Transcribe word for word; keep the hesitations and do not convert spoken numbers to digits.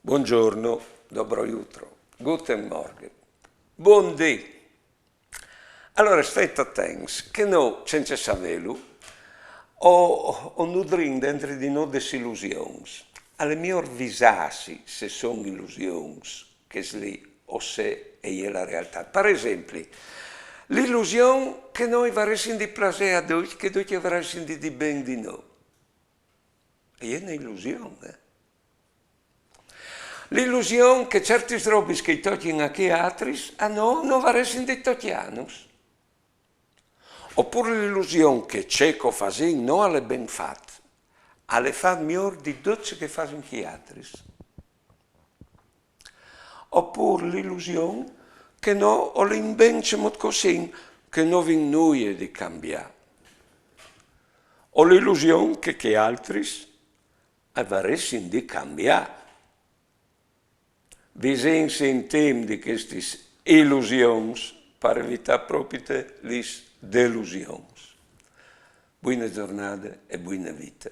Buongiorno, dobro jutro, guten Morgen, bundì. Alore, stait atents, che no, cence savelu, o, o nudrin dentri di no des ilusions. Al è miôr visâsi se son ilusions, chês li, o se e je la realtât. Par esempli, l'ilusion che no i varessin di plasê a ducj, che ducj i varessin di dî ben di no. E je une ilusion, eh? L'ilusion che ciertis robis che i tocjin a chei altris, a no, no varessin di tocjânus. Opûr l'ilusion che ce che o fasìn no al è ben fat, al è fat miôr di dut ce che a fasin chei altris. Opûr l'ilusion che no o lin ben cemût che o sin, che no vin nuie di cambiâ. O l'ilusion che chei altris a varessin di cambiâ. Visìnsi in timp di chestis ilusions par evitâ propite lis delusions. Buine zornade e buine vite.